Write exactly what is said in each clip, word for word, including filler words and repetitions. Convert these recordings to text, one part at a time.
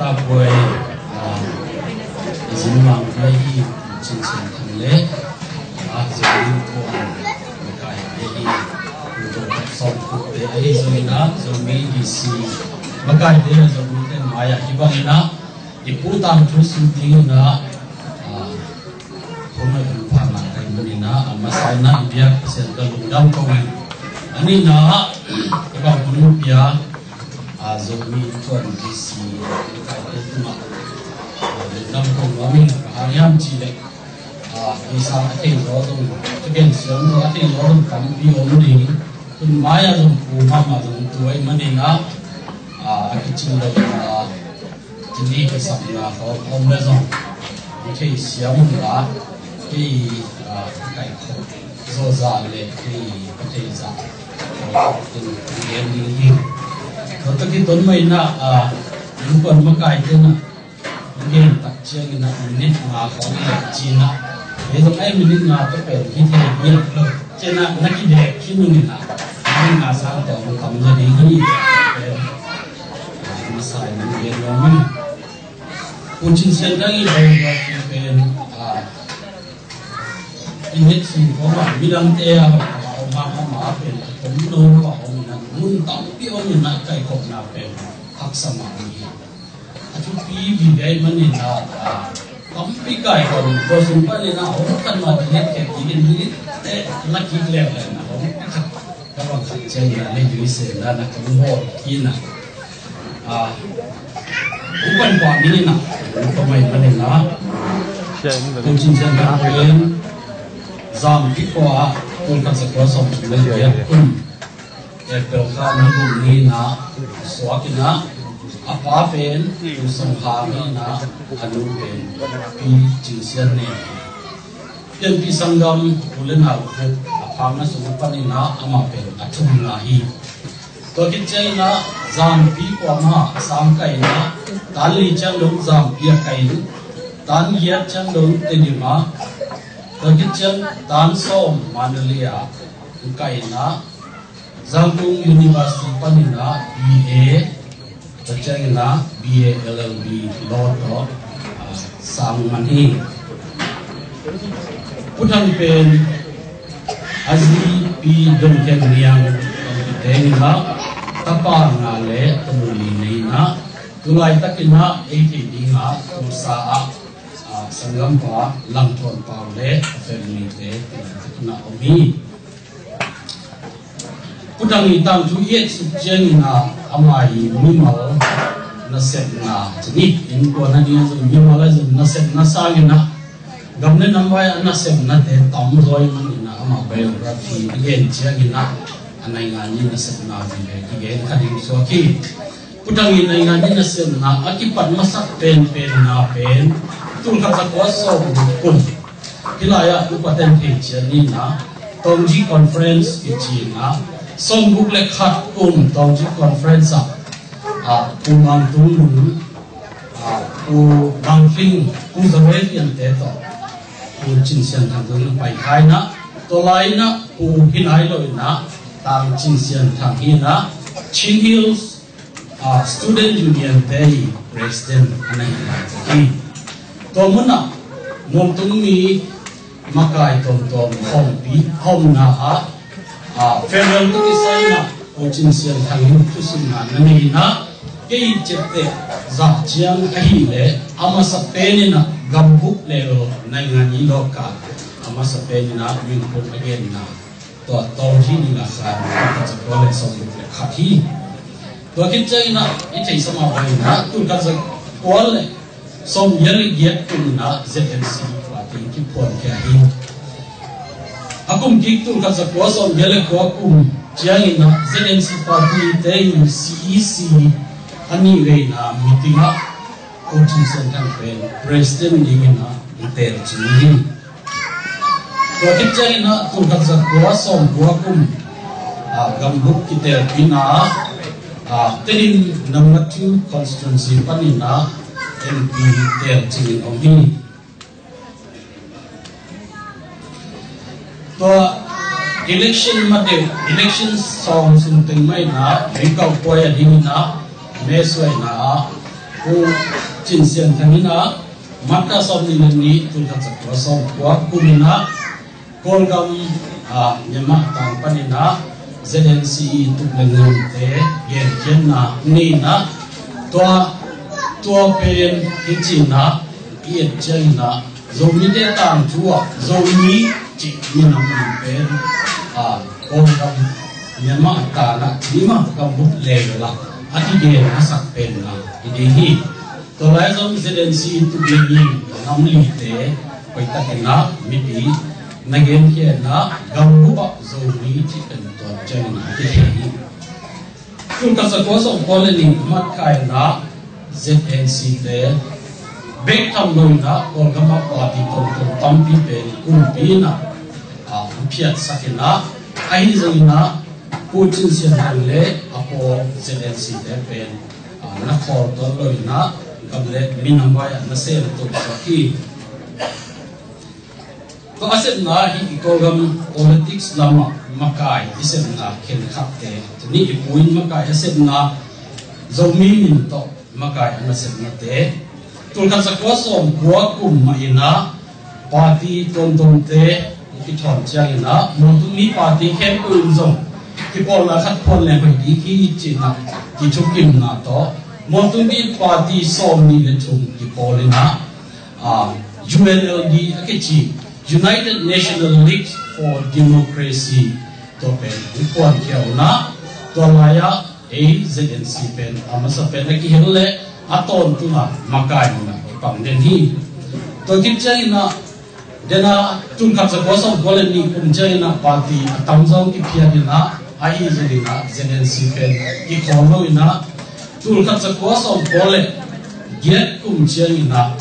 Tapuai, ah, i zin mang pai hi, Cin Sian Thang le, ah, Zomi Thuan makaite hi, Pu Dawng Kap Sawm Khup te ahi zongin ah, Zomi D C makaite le Zomi te mai-ah hi bangin ah, i Pu tangthu sut dingin ah, ah, Hun a hun pha mah ka hi manin ah, a masa in ah i biak Pasian ka lungdam kong hi. A nihna ah, i bang hun pia, a, Zomi Thuan D C kaite tungah, a, lungdam kong nuam hi. Bang hang hiam cih leh, a, i sang a thei zaw zong, a gen siam zaw a thei zaw zong tampi om ding. Tun mai-ah zong pu mahmah zong tu ahih manin ah, a, a kicing lo in ah, Tuni ka sakna khawng a om le zong, i thei siam un la, kei, ah, ka kaikhawm zawza le kei ka theizah khawng in ka gen ding hi. Tua tawh kiton mah in ah, ah, innkuan makaite in ah, gen tak ciangin ah minute nga khawng in ah ci-in ah, kei zong ei minute nga tawh pen hi thei hi lo. Ci-in ah na kidek khin un in ah, minute nga sang tawh hong tam zaw ding hi. Pen, ah, masa in ah gen nuam ing. Pu Cin Sian Thang i biography pen, ah, i het sung kawmah midangte a hawh a om a, amah pen a tom nawn lo a om in ah, mun tampi om in ah, kaikhawmna pen haksa mah hi. A thupi vive ahih manin ah, ah, tampi kaikhawm, tua sung panin ah hong khat mah i het kei ding in, hi te la kik leuleu in ah hong khat ka bang khat ciang in ah, lei dui sen dan ah ka hong bawl hi in ah. Ah, hong pan pah ding in ah, hong pan mai manin ah, Pu Cin Sian Thang pen Zampi khua ah tul khat za kua sawmthum le giat kum April kha ni guk ni in ah suak in ah, a pa pen Pu Song Hang in ah, a nu pen Pi Cin Sian Ne. Pianpih sanggam u le nau khup a phakna sung panin ah amah pen a thumna hi. Tua khit ciangin ah Zampi kuamah a sang kai in ah, tan li ciang dong Zampi ah kai in, tan giat ciang dong Tedim ah, tua khit ciang tan sawm Mandalay ah kai in ah, Zangkong University panin ah B A, tua ciangin ah B A L L B law tawh, ah, sang man hi. Pu Thang pen a zi Pi Dong Khen Niang te in ah tapa nga le tanu li nei in ah, tu laitakin ah ei theih ding ah Tulsa ah, ah, sanggampa Lam Thawn Pau le a family te in ah om hi. Pu Thang i tangthu i et suk ciangin ah, ama i mimal nasepna, cih ni, innkuan a ding a zong mimal a zong nasepna sangin ah, gam le nam vai a nasepnate tam zaw ahih manin ah, ama biography i gen ciangin ah, a naingan i nasepna vive kigen kha ding suak hi. Pu Thang i naingan i nasepna a kipat masak penpenna pen, tul khat za kua sawmguk kum, hih lai-ah upaten thei ciat ni in ah, Taungji Conference kici in ah, sawmguk le khat kum Taungji Conference ah, ah, Pu Mang Tung Lung, ah, Pu Mang Tling, Pu Zawei Pian te tawh Pu Cin Sian Thang tungah pai kha in ah, tua lai in ah Pu hi nai lo in ah, Tang Cin Sian Thang hi in ah, Chin Hills, ah, Student Union te i president a na hi lai hi. Tua munah Mawk Tung mi makai tuamtuam hawmpi, hawmna ah, ah, farewell tawh kisai in ah, Pu Cin Sian Thang in thusimna na nei in ah, kei ciapteh zah ciang ahih leh a masa pen in ah gambup le naingan i lawhkah a masa pen in ah mingpum a genna, tua tawng hi ding a khan, tul khat za kua le sawmguk le khat hi. Tua khit ciangin ah i theihsa mah bangin ah, tul khat za kua le sawmgiat le giat kum in ah Z N C party kiphuan khia hi. A kum kik tul khat za kua sawmgiat le kua kum ciangin ah Z N C party te in C E C a nih veina meeting ah Pu Cin Sian Thang pen president dingin ah i teel cing hi. Tua khit ciangin ah tul khat za kua sawmkua kum, ah, gambup kitelpihna, ah, Tedim number two constituency panin ah M P teel cingin om hi. Tua election madeuh, election sawng sung teng mah in ah, Ri Kau Puai a dingin ah, mesuaina ah, Pu Cin Sian Thang in ah, March sawm nih le nih, tul khat za kua sawm kua kum in ah, Kawlgam, ah, Myanmar tang panin ah Z N C i tuk le ngimte genkhiatna nei in ah, tua, tua pen hi ci in ah i et ciangin ah, Zomite tangthu ah Zomi cih minam pen, ah, Kawlgam Myanmar tang ah, Myanmar gam bup level ah a kigen a sak pen ah hi ding hi. Tua lai zong Z N C i tuk le ngim nam lite hoihtakin ah mipi na genkhia in ah, gam bup ah Zomi cih pen tua ciangin ah kithei hi. Tul khat za kua sawm kua le nih March kha in ah Z N C te bek tham lo in ah Kawlgam ah party tuamtuam tampi pen kumpi in ah, ah, hong phiatsak in ah, ahi zongin ah Pu Cin Sian Thang le a pawl Z N C te pen, ah, na khawl tuan lo in ah gam le minam vai ah na sem tuamtuam hi. Tua a sepna hi i Kawlgam politics lamah makai i sepna khenkhatte, tuni i pu in makai a sepna, Zomi min tawh makai a na sepnate, tul khat za kua sawm kua kum mah in ah party tuamtuamte i kithawn ciangin ah, Mawtumi party khempeuh in zong kipawlna khat phuan leng hoih ding hi ci in ah kithukimna tawh, Mawtumi party sawm nih le thum kipawl in ah, ah, U N L D a kici, United National League for Democracy, tua pen hong phuankhia uh in ah, tua lai-ah ei Z N C pen a masa pen a kihel leh a tawntung ah makai mun ah kipang den hi. Tua khit ciangin ah, den ah tul khat za kua sawm kua le nih kum ciangin ah party a tamzaw kiphiat in ah, ahi zongin ah Z N C pen kikhawl lo in ah, tul khat za kua sawm kua le giat kum ciangin ah,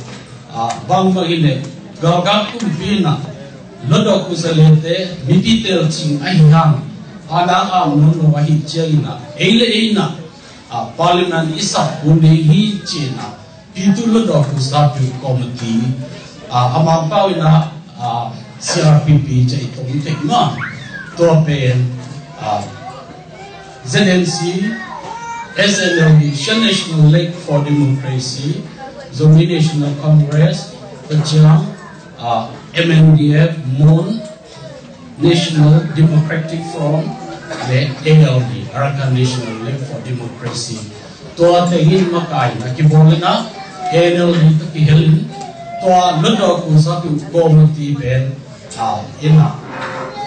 ah, bangbang hi leh galkap kumpi in ah Hlutdawh Khutzalete mipi telcing ahi hang, a na a nuam lo ahi ciangin ah, ei le ei in ah, ah, Parliament i sap hun ding hi ci in ah, Pyithu Hlutdawh Khutzapyu Committee, ah, a Mangpau in ah, ah, C R P P ci i tong thei mah, tua pen, ah, Z N C, S N L D, Shan National League for Democracy, Zomi National Congress, Pachiang, ah, M N D F, Mon, National Democratic Front, le A L D, Arakan National League for Democracy. Tua teng in makai in ah kibawl in ah, A L D tawh kihel in, tua Hlutdawh Khutzapyu Committee pen, ah, in ah,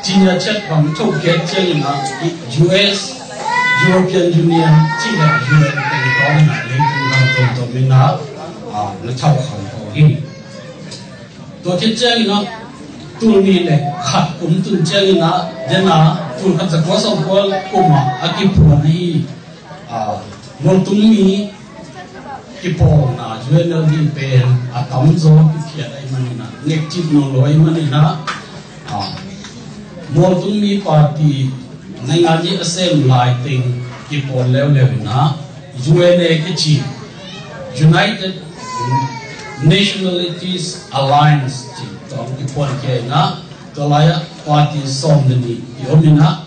cinya chet bang thokhiat ciangin ah, i U S, European Union, cih le U N teng tawh in ah, leitung gam tuamtuam in ah, ah, na thau khang khawh hi. Tua khit ciangin ah, tul nih le khat kum tun ciangin ah, den ah, tul khat za kua sawm kua kum ah a kiphuan ahi, ah, Mawtumi kipawlna U N L D pen a tamzaw kiphiat ahih manin ah, nekcip nawn lo ahih manin ah, ah, Mawtumi party naingan i a sem lai teng kipawl leuleu in ah, U N A kici, United Nationalities Alliance ci, tua hong kiphuankhia in ah, tua lai-ah party sawm le nih i om in ah,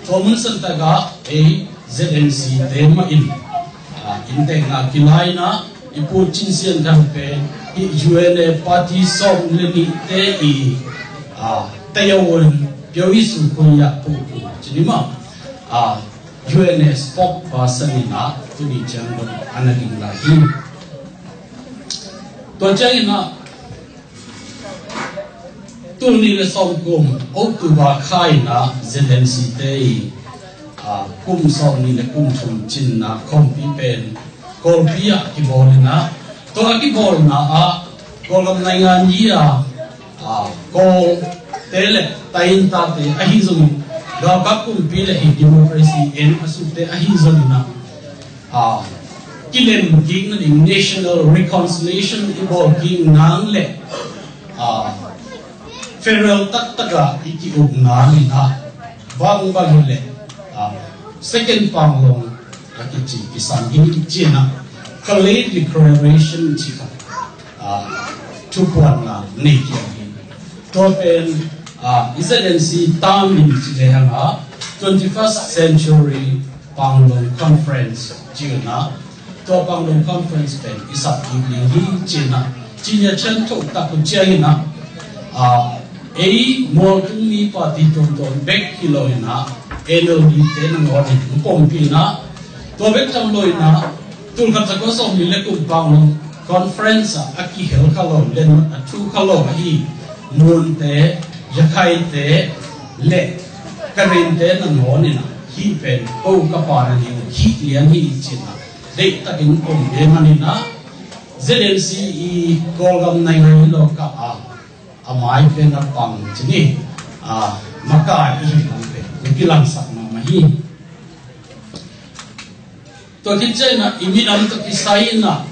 tua mun santak ah ei Z N C te mah in, ah, inntekna kilai in ah, i Pu Cin Sian Thang pen hih U N A party sawm le nihte i, ah, tayawon pyo i su koi ah pu pu ci ni maw, ah, U N A spokesperson in ah tuni ciang dong a na ding lai hi. Tua ciangin ah, tul nih le sawm kum October kha in ah Z N C te i, ah, kum sawm nih le kum thum cinna khawmpi pen Kawlpi ah kibawl in ah, tua a kibawlna ah Kawlgam naingan i a, ah, Kawlte le Taintate ahi zongin, galkap kumpi le hih democracy en a sukte ahi zongin ah, ah, kilem kik nading national reconciliation i bawl kik nang le, ah, federal taktak ah i ki-uk nang in ah, bangbang hi leh, ah, Second Panglong a kici kisam hi ci in ah, Kalay Declaration ci kha, ah, thupuanna nei kik hi. Tua pen, ah, i Z N C term in ci lehang ah, twenty-first Century Panglong Conference ci in ah, Tua Panglong Conference pen i sap kik ding hi ci-in ah, ci-in ah cian tho tak uh ciangin ah, a, ei mualtung mi party tuamtuam bek hi lo in ah, N L D te nangawn in hong pawmpih in ah, tua bek tham lo in ah, tul khat za kua sawmnih le kum Panglong Conference ah a kihel kha lo, len a thu kha lo ahi Munte, Yakhaite le Karinte nangawn in ah, hih pen ko ka pa na ding hih lian hi ci-in ah, deihtakin om ve manin ah, Z N C i Kawlgam naingan hi lo kah a, a mai pen a pang ci ni, a, makai i hih lam pen i kilangsak mahmah hi. Tua khit ciangin ah i minam tawh kisai in ah,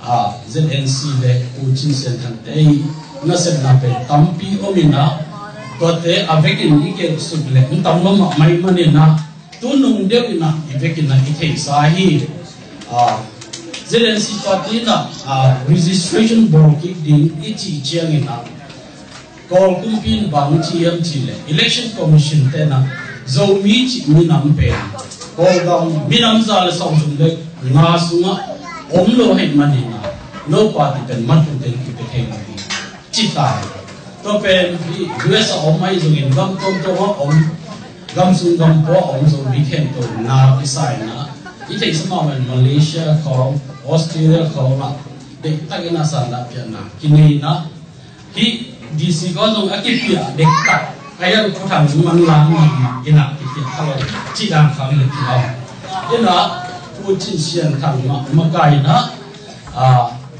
a, Z N C le Pu Cin Sian Thangte i nasepna pen tampi om in ah, tuate a vekin i kelsuk le hong tam mahmah mai manin ah, tu nung deuh in ah i vekin ah i theihsa hi. A, Z N C party in ah, a, registration bawl kik ding i cih ciangin ah, Kawl kumpi in bang ci hiam cih leh Election Commission te in ah, Zomi cih minam pen Kawlgam minam za le sawmthum le nga sungah om lo ahih manin ah, no party pen mat tung teng kipia thei lo hi, ci ta hi. Tua pen hih U S a om ahi zongin, gam tuamtuam a om, gam sung gam pua a om Zomi khempeuh na kisa in ah, i theihsa mah bangin Malaysia khawng, Australia khawng ah deihtakin ah sandah piakna kinei in ah, hih D C khawng zong a kipiak dektak a, a hiang Khua Thang manlang mahmah in ah kipiak kha lo, cih dan khawng hi leh kilawm in ah, Pu Cin Sian Thang mah makai in ah, a,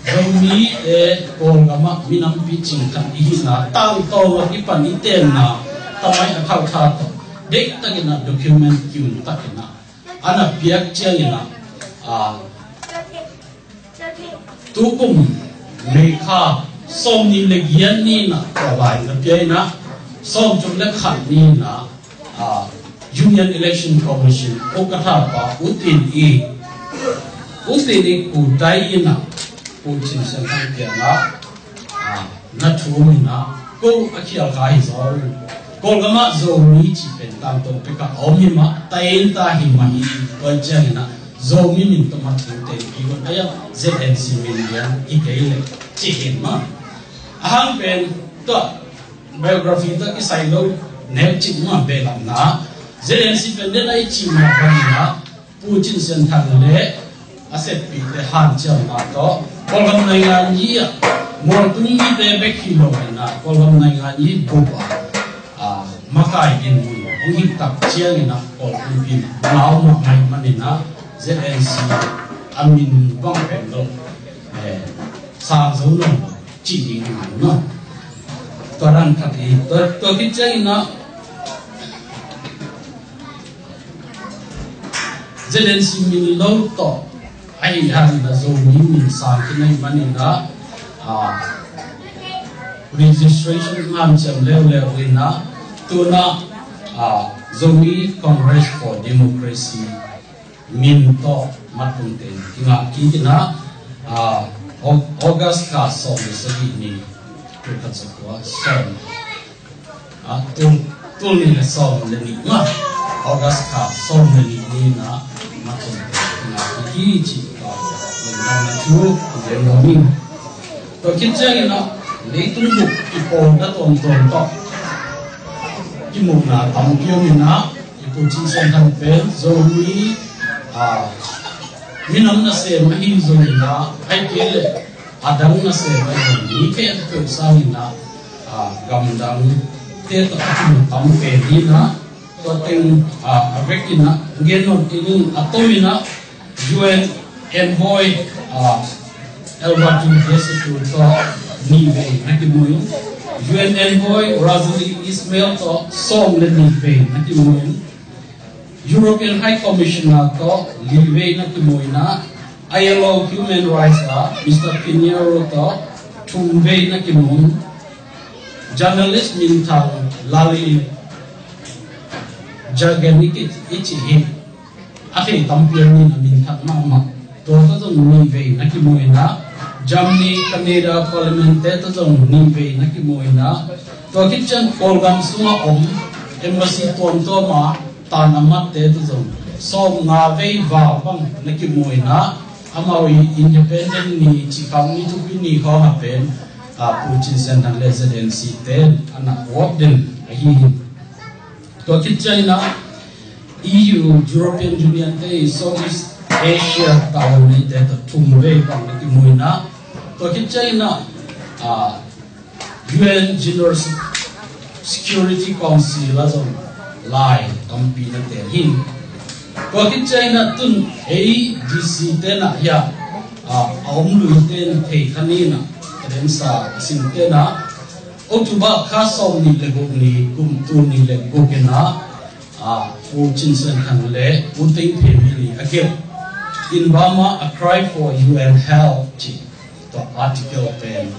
Zomi e Kawlgam ah minampi cing khat i hihna, tangtawn lo i pan i tenna, tamai a khauhtha tawh deihtakin ah document kiun takin ah, a na piak ciangin ah, a, tukum May kha sawmnih le giat ni in ah tua lai na pia in ah, sawmthum le khat ni in ah, a, Union Election Commission ukatha pa U Tin i, U Tin i kutai in ah, Pu Cin Sian Thang kiangah, a, na thum in ah, ko a khial kha hi zaw. Kawlgam ah Zomi cih pen tangtawn pek ah a om hi mah, ta in ta hi mah hi, tua ciangin ah Zomi min tawh mat tung teng kigon a hiang Z N C min lian hi kei leh ci hi mah. A hang pen tua biography tawh kisai lo, neu cik mah behlapna, Z N C pen den a i cih mah bangin ah, Pu Cin Sian Thang le a seppihte hanciamna tawh, Kawlgam naingan yi ah mualtung mite bek hi lo in ah, Kawlgam naingan yi bup ah, a, makai dinmun hong hih tak ciangin ah, Kawl kumpi in ah lau mahmah manin ah, Z N C a min bang pen lo, eh, sang zo nawn lo cih ding hi mah. Tua dan khat hi, tua, tua khit ciangin ah, Z N C min lo tawh ahih hangin ah Zomi min sang khin ahih manin ah, a, registration hanciam leuleu in ah, tu-in ah, a, Zomi Congress for Democracy min tawh mat tung teng kingah kik in ah, a, Au-, August kha sawm le sagih ni, tul khat za kua sawm, a, tul, tul nih le sawm le nih mah, August kha sawm le nih ni in ah mat tung teng kingah kik hi ci, a, lungdamna thu a gen nuam ing. Tua khit ciangin ah, leitung bup kipawlna tuamtuam tawh kimuhna tampi om in ah, i Pu Cin Sian Thang pen Zomi, a, minam nasem ahi zongin ah, ahih kei leh a dang nasem ahi zong, mi khempeuh sangin ah, a, gamdangte tawh a kimuh tam pen hi in ah, tua teng, a, a vekin ah gen nawn kei ning. A tom in ah, U N envoy, a, Alberto Desoto tawh nih vei na kimu in, U N envoy Razali Ismail tawh sawm le nih vei na kimu in, European High Commissioner tawh li vei na kimu in ah, I L O Human Rights ah Mister Pinheiro tawh thum vei na kimu in, journalist minthang Lali Jagan i cih hi. A thei tampi om in, a minthang mahmah. Tua tawh zong nih vei na kimu in ah, Germany, Canada Parliament te tawh zong nih vei na kimu in ah, tua khit ciang Kawlgam sungah om embassy tuamtuam ah tan a matte tawh zong sawmnga vei val bang na kimu in ah, amau i independent ni, cikhang ni, thupi ni khawng a pen, a, Pu Cin Sian Thang le Z N C te a na awk den ahi hi. Tua khit ciangin ah E U, European Union te, Southeast Asia tawh a neite tawh thum vei bang na kimu in ah, tua khit ciangin ah, a, U N General Security Council ah zong lai tampi na teel hi. Tua khit ciangin ah tun A D C te in ah hiah, a, a om luite in thei kha ni in ah, Tadinsa a simte in ah, October kha sawm nih le guk ni, kum tul nih le guk in ah, a, Pu Cin Sian Thang le Pu Teng Phe Mili a gelh, "In Burma, a cry for U N help," ci tua article pen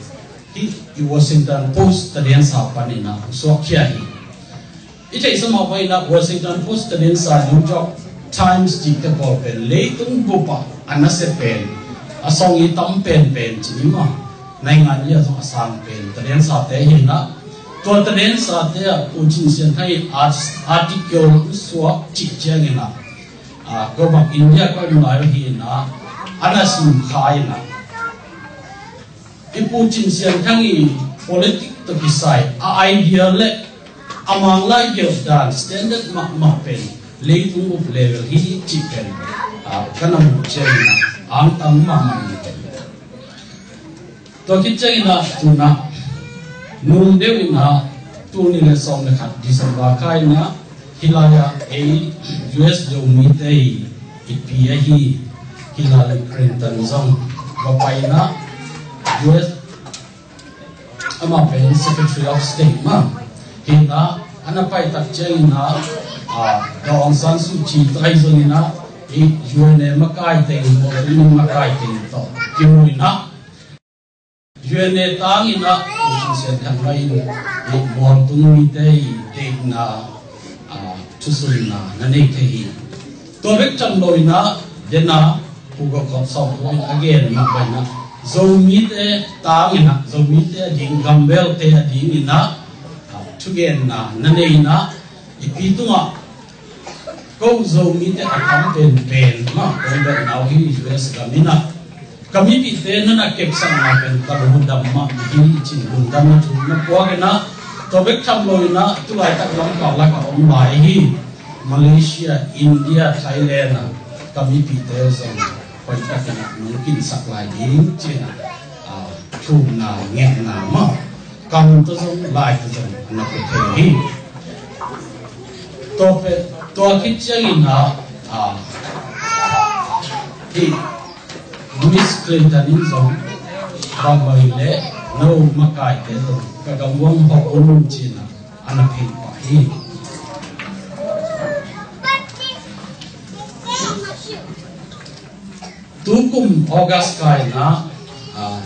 hih i Washington Post Tadinsa panin ah suakkhia hi. I theihsa mah bangin ah Washington Post Tadinsa, New York Times cihte pawl pen leitung bup ah a nasia pen, a song i tam penpen ci ni maw, naingan i ah zong a sang pen Tadinsa te hi in ah, tua Tadinsa te ah Pu Cin Sian Thang in art-, article suak cih ciangin ah, a, ko bang India ko om lai hi in ah, a na sim kha in ah, i Pu Cin Sian Thang i politic tawh kisai a idea le a Manglai gelh dan standard mahmah pen leitung bup level hi cih pen, a, ka na muh ciangin ah angtang mahmah hi. Tua khit ciangin ah tu in ah nung deuh in ah tul nih le sawm le khat December kha in ah hih lai-ah ei U S Zomite i, i pi ahi Hillary Clinton zong va pai in ah, U S amah pen Secretary of State mah hi in ah, a na pai tak ciangin ah, a, Daw Aung San Suu Kyi tawh ahi zongin ah, i U N A makai teng, mualtung makai teng tawh kimu in ah, U N A tangin ah Pu Cin Sian Thang mah in i mualtung mite i deihna, a, thusunna na nei thei hi. Tua bek tham lo in ah, den a, Pu Go Kop Sawm Khup in a gen mah bangin ah, Zomite tangin ah, Zomite a ding, gambelte a dingin ah, a, thugenna na nei in ah, i pi tungah, ko Zomite a tam penpen mah, ko belh nau hi U S gam in ah, ka mipite na na kepsakna pen ka lungdam mahmah hi, ci-in lungdamna thu na puak in ah, tua bek tham lo in ah, tu laitak Lamka lakah om lai hi Malaysia, India, Thailand ah ka mipite zong hoihtak in ah nong kinsak lai ding ci-in ah, a, thumna, ngetna mah, kam tawh zong, lai tawh zong na pia thei hi. Tua pen, tua khit ciangin ah, a, hih Miss Clinton in zong, bang bang leh no makaite zong ka gam uah hawh un ci-in ah a na phei pah hi. Tukum August kha in ah, a,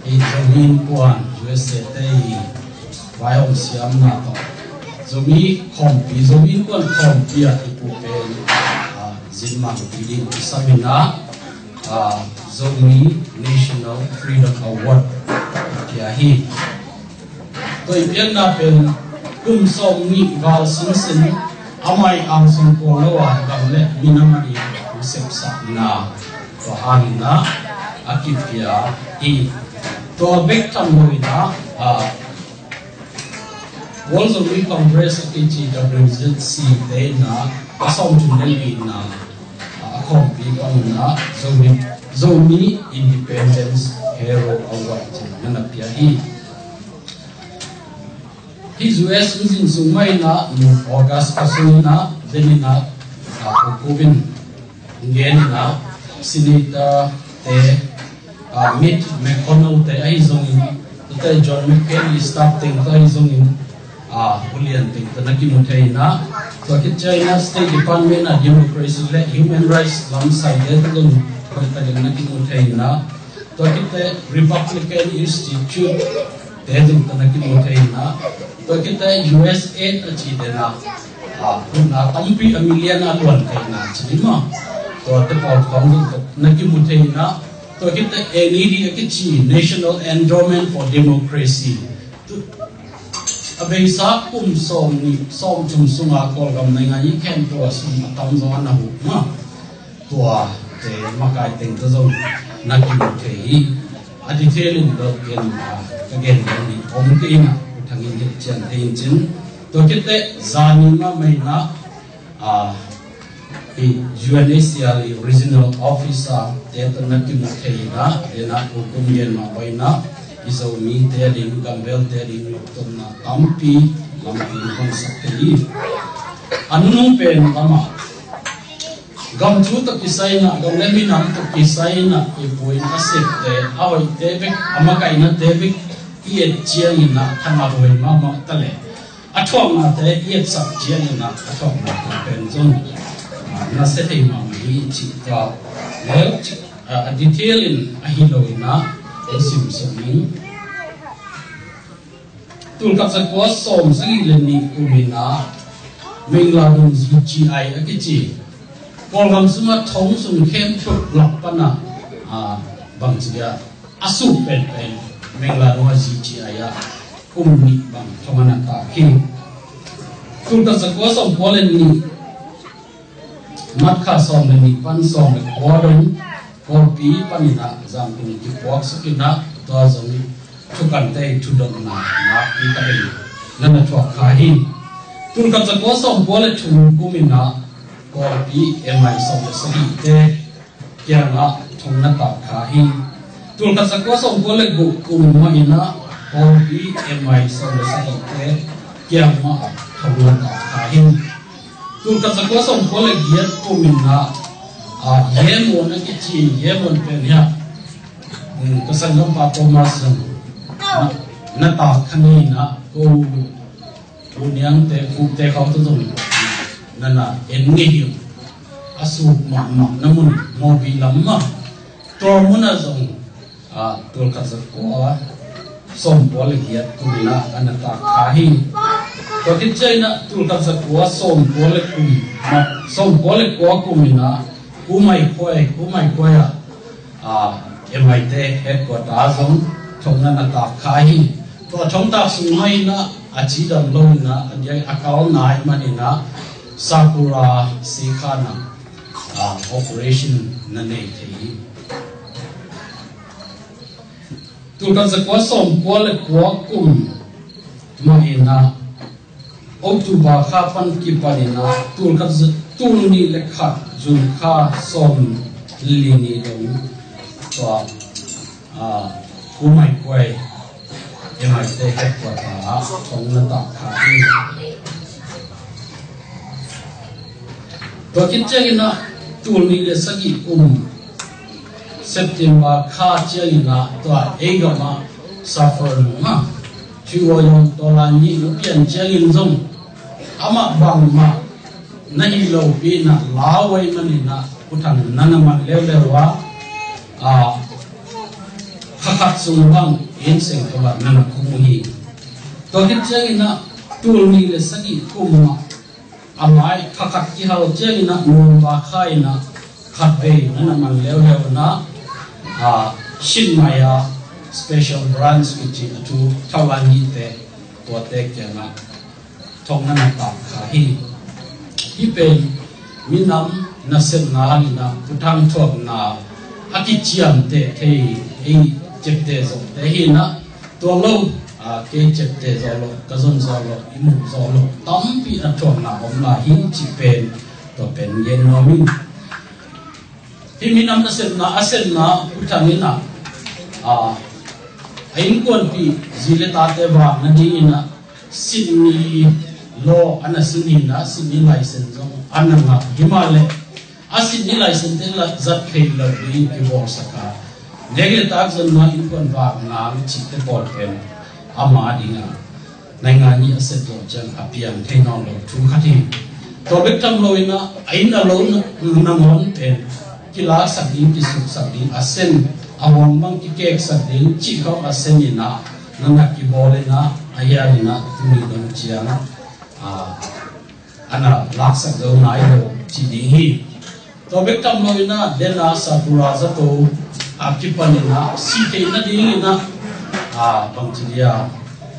i Zomi Innkuan U S A te i vaihawm siamna tawh Zomi khawmpi, Zomi Innkuan khawmpi ah i pu pen, a, Zin Mang Pi Ding kisam in ah, a, Zomi National Freedom Award a pia hi. Tua i piakna pen kum sawm nih val sinsin amah i angsung kul lo a gam le minam a i sepsakna tua hangin ah a kipia hi. Tua bek tham lo in ah, a, World Zomi Congress a kici W Z C te in ah a sawmthum le lina, a, a khawmpi panin ah Zomi, Zomi Independence Hero Award ci-in na na pia hi. Hih U S mizin sung mah in ah, August kha sung in ah, den in ah, a, Pu Pu Bin gen in ah, Senator te, a, Mitch McConnell te ahi zongin, tate John McCain i staff teng tawh ahi zongin, a, ulian teng tawh na kimu thei in ah, tua khit ciangin ah State Department ah democracy le human rights lam saite tawh zong hoihtakin na kimu thei in ah, tua khit teh Republican Institute te zong tawh na kimu thei in ah, tua khit teh U S A a cite in ah, a, huhna tampi a million a luan theihna ci ding maw, tuate pawl khawng zong tawh na kimu thei in ah, tua khit teh N E D a kici, National Endowment for Democracy. Tu, a beisa kum sawm nih, sawmthum sunga Kawlgam naingan i khempeuh ah sum a tam zong a na huh maw. Tua te makai teng tawh zong na kimu thei hi. A detail in bel ken, ah, ka gen ding hi om kei in ah, U Thang in hilh cian thei in cin. Tua khit teh zani mahmah in ah, ah, i U N H C R i Regional Officer te tawh na kimu thei in ah, den ah U Kum Gen mah bang in ah, i Zomite ading, gambelte ading, lawptawmna tampi lampi hong sak thei hi. A nunung pen lamah gam thu tawh kisai in ah, gam le minam tawh kisai in ah, i pu in a septe, a hoihte bek, a makainate bek i et ciangin ah, thangah huai mahmah ta leh, a thuaknate i etsak ciangin ah, a thuaknate pen zong, ah, nasia thei mahmah hi cih tua leu cik, ah, a detail in ahi lo in ah, hong sim suk ning. Tulkhat zakua sawmsagih le nih kum in ah, Mengladung Z G I a kici, Kawlgam sungah thong sung khempeuh lak pan ah, ah, bangci a, a suk penpen, Mengladung ah Z G I ah kum nih bang thong a na tak hi. Tulkhat zakua sawmkua le nih, March kha sawm le nih pan sawm le kua dong, Kawlpi panin ah Zangkong kipuak suk in ah, tua zong thukante i thudotna nakpi takin na na thuak kha hi. Tulkhat zakua sawmkua le thum kum in ah, Kawlpi M I sawm le sagihte kiangah thong na tak kha hi. Tulkhat zakua sawmkua le guk kum mah in ah, Kawlpi M I sawm le sagihte kiangah thong na tak kha hi. Tulkhat zakua sawmkua le giat kum in ah, ah, Yemon a kici, Yemon pen hiah, um, ka sanggampa Thomas zong na, na tak kha ni in ah, ko u niangte, kukte khawng tawh zong na na en ngei hi. A suk mahmah na mun Mawbih lam mah, tua mun ah zong, ah, tulkhat zakua sawmkua le giat kum in ah a na tak kha hi. Tua khit ciangin ah tulkhat zakua sawmkua le kum, sawmkua le kua kum in ah Pu Mai Khuai, Pu Mai Khuai ah, ah, M I te headquarter zong thong na na tak kha hi. Tua thong tak sung mah in ah a cidam lo in ah, a diak a kal nai man in ah Sakura Sikha na, ah, operation na nei thei hi. Tulkhat zakua sawmkua le kua kum mah in ah October kha pan kipan in ah tulkhat za-, tul nih le khat June kha sawm li ni dong tua, ah, Pu Mai Khuai M I te headquarter ah thong na tak kha hi. Tua khit ciangin ah tul nih le sagih kum September kha ciangin ah tua ei gam ah suffer nung ah Thiu Aw Yong Tawlan nih na pian ciangin zong amah bangmah na hi lopi in ah lau ei man in ah Pu Thang na na man leuleu a, ah, kha khat sung bang inn seng kawm ah na na khum uh hi. Tua khit ciangin ah tul nih le sagih kum ah a mai kha khat kihal ciangin ah November kha in ah khatvei na na man leuleu in ah, ah, Chiang Mai ah special branch kici a thu Thaulan Hih te, tuate kiangah thong na na tak kha hi. Hih pen minam nasepna hang in ah Pu Thang thuakna a kiciamteh thei, ei ciapteh zawhte hi in ah, tua lo, ah, kei ciapteh zawh loh, ka zon zawh loh, i muh zawh loh tampi a thuakna om lai hi cih pen, tua pen gen nuam ing. Hih minam nasepna a sepna Pu Thang in ah, ah, a innkuanpih zi le tate vak nading in ah Sydney law a na sin hi in ah, Sydney license zong a na ngah hi mah leh, a Sydney license te la zat thei lo ding kibawlsak a, nek le tak zonna innkuan vak nang cihte pawl pen ama ding a, naingan nih a sep zawh ciang a piang thei nawn lo thu khat hi. Tua bek tham lo in ah, a inn a lo na, nangawn pen kilaksak ding, kisuksak ding, a sen a huang bang kikeksak ding cih khawng a sen in ah, na na kibawl in ah, a hial in ah, tuni dong ciang, ah, a na laksak zo nai lo cih ding hi. Tua bek tham lo in ah, den a Sakura zato a kipan in ah, sih theih nading in ah, ah, bangci dia,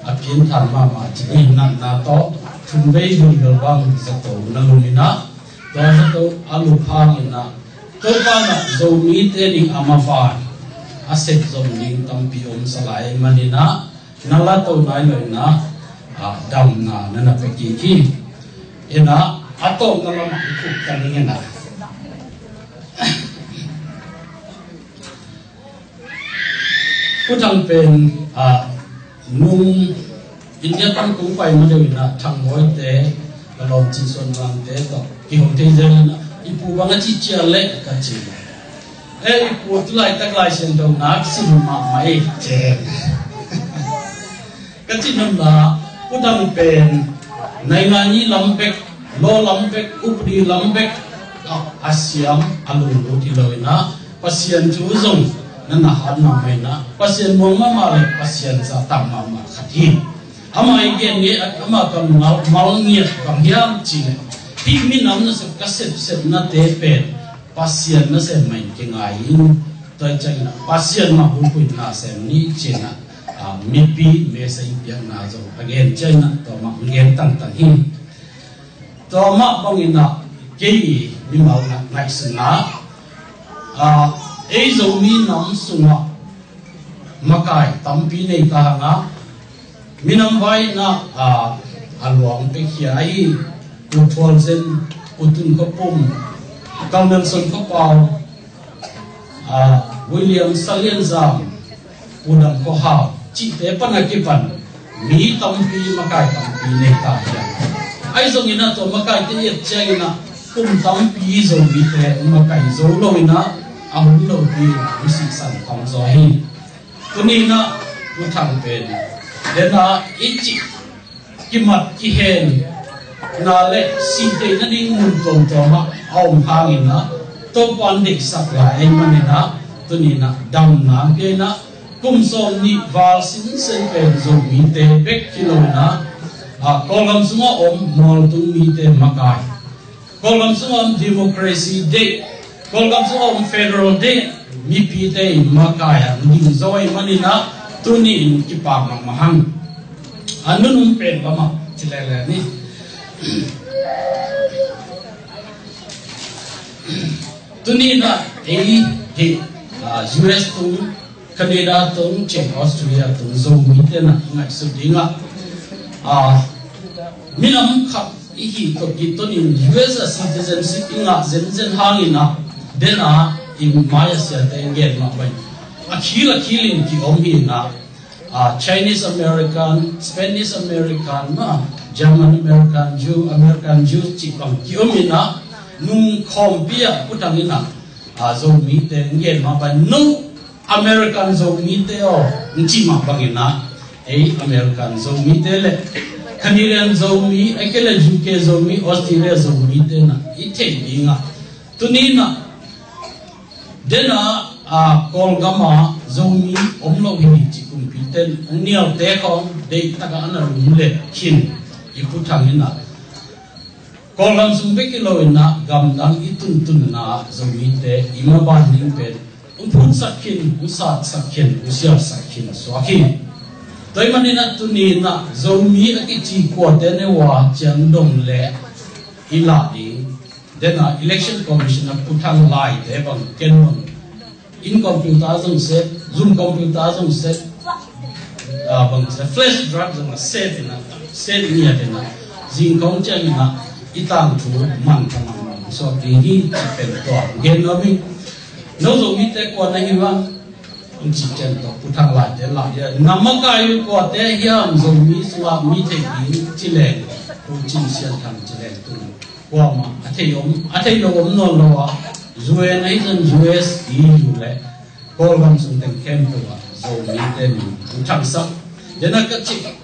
a pianthak mahmah cih ding natna tawh, thumvei gulbel bang zato na lum in ah, tua zato a lup hang in ah, Topa in ah Zomite ding a maban a sep zom ding tampi om salai manin ah, na la to nai lo in ah, ah, damna na na pia kik hi. In ah, a tawpna lamah i khuk ta ning in ah. Pu Thang pen, ah, nung India pan kong pai ma deuh in ah, Thang Bawi te, ka lawm Cin Suan Mang te tawh kihong thei zel in ah, i pu bang a cih ciat leh ka ci. Eh, i pu, tu laitak Lai Siangtho na sim mahmah ei, ci. Ka cih nopna, Pu Thang pen naingan i lam bek, law lam bek, upadi lam bek, a, a siam, a lunglut hi lo in ah, Pasian thu zong na na hat mahmah in ah, Pasian muang mahmah le Pasian zahtak mahmah khat hi. Amah i gen ngiat, amah ka mal, mal ngiat bang hiam cih leh, hih minam nasep ka sepsepnate pen Pasian nasem mah in kingai in, tua ciangin ah Pasian mah bulphuh in na sem ni ci-in ah, ah, mipi message piakna zong a gen ciangin ah tua mah gen tangtang hi. Tua mah bangin ah kei mimal na ngaihsutna, ah, ei Zomi nam sungah makai tampi nei ta hang a, minam vai in ah, ah, a luang pek hi a, ahi Pu Thual Zen, Pu Tun Kha Pum, Kal Nelson Kha Pau, ah, William Salian Zam, Pu Dam Kha Hau cihte pan a kipan mi tampi, makai tampi nei ta hi a. Ahi zongin ah tua makaite i et ciangin ah kum tampi Zomite makai zo lo in ah, a hun lopi in ah hong sihsan tam zaw hi. Tuni in ah Pu Thang pen, den ah i cih kimat kihen na le sih theih nading mun tuamtuam ah a om hangin ah, Topa'n deihsak lai ahih manin ah, tuni in ah damna hong pia in ah, kum sawmnih val sinsen pen Zomite bek hi lo in ah, ah, Kawlgam sungah om mualtung mite makai, Kawlgam sungah om democracy deih, Kawlgam sungah om federal deih mipite i makai ah hong ding zaw ahih manin ah, tuni in kipak mahmah hang. A nunung pen bang mah ci lele ni. Tuni in ah ei hih, ah, U S tung, Canada tung, Czech, Austria tung Zomite in ah ngaihsut ding ah, ah, minam khat i hih tawh kiton in U S a citizenship i ngah zenzen hangin ah, den ah i mai a siate gen mah bang, a khil a khil in ki-om hi in ah, ah, Chinese American, Spanish American, ah, German American Jew, American Jew cih bang ki-om in ah, nung khawmpi ah Pu Thang in ah, ah, Zomite gen mah bang, no American Zomite aw, hong cih mah bangin ah, ei American Zomite le Canadian Zomi, ahih kei leh U K Zomi, Australia Zomite in ah i theih ding ah, tuni in ah, den ah, ah, Kawlgam ah Zomi om lo hi cih kumpite in, nialte khawng deihtak ah a na lum leh khin, i Pu Thang in ah, Kawlgam sung bek hi lo in ah, gamdang i tuntunna Zomite i maban ding pen hong phunsak khin, hong satsak khin, hong sialsak khin suak hi. Tua ahih manin ah tuni in ah Zomi a kici kuate ne uh a ciang dong leh i lah ding, den ah Election Commission a Pu Thang laite bang ken bang in computer zong set, Zoom computer zong set, ah, bang set, flash drive zong a set in ah, set ngiat in ah, zing khawng ciangin ah i tangthu man ta mahmah suak ding hi cih pen tua gen nuam ing. No Zomite kua na hi uh hiam? Hong cih ciang tawh Pu Thang laite lah hi a, na makai uh kuate hiam, Zomi sungah mi theih ding ci leng, Pu Cin Sian Thang ci leng tung. Kuamah a thei om, a thei lo om nawn lo a, U N ahi zong U S, E U le Kawlgam sung teng khempeuh ah Zomite min hong thangsak. Den ah ka cih,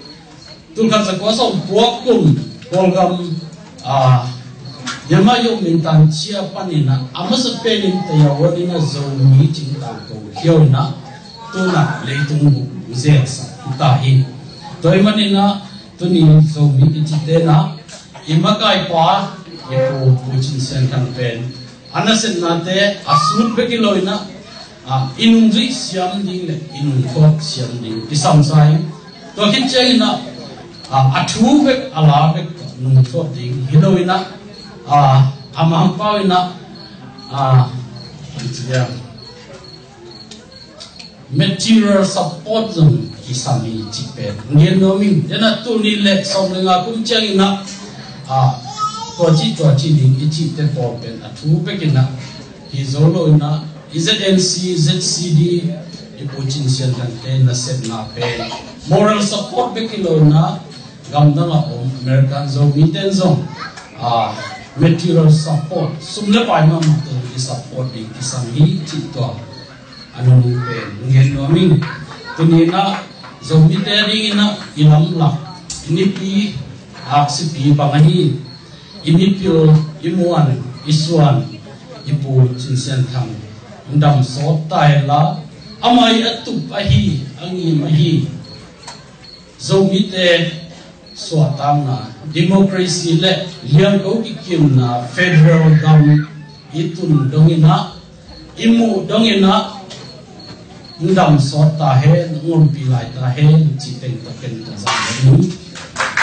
tul khat za kua sawm kua kum Kawlgam, ah, Myanmar i om mintan cia panin ah, a masa penin Tayau in ah Zomi cing tangko khiau in ah, tu-in ah leitung bup hong zelsak hi ta hi. Tua ahih manin ah tuni Zomi kicite in ah, i makaipa, i pu, Pu Cin Sian Thang pen, a nasepnate a sut bek hi lo in ah, ah, i nungzui siam ding le i nungthuak siam ding kisam sa hi. Tua khit ciangin ah, ah, a thu bek, a la bek nungthuak ding hi lo in ah, ah, a Mangpau in ah, ah, Material support zong kisam hi cih pen ngen nuam ing. Dena tul nih le sawm le nga kum ciangin ah, ah, tua cih tua cih ding i cihte pawl pen a thu bekin ah hi zo lo in ah, i Z N C, Z C D, i Pu Cin Sian Thang te nasepna pen moral support bek hi lo in ah, gamdang a om American Zomite in zong, ah, material support, sum le pai mahmah te i support ding kisam hi cih tua a nunung pen ngen nuam ing. Tuni in ah Zomite dingin ah i lamlak, i nipi aksipi bang ahi, i mipil, i muan, i suan, i Pu Cin Sian Thang hong dam sawt ta hen la, amah i a tup ahi, a ngim ahi Zomite suahtakna, democracy le liangko kikimna federal gam i tun dongin ah, i muh dongin ah, hong dam sawt ta hen, hong ompih lai ta hen cih teng tawh ken ka zang ding.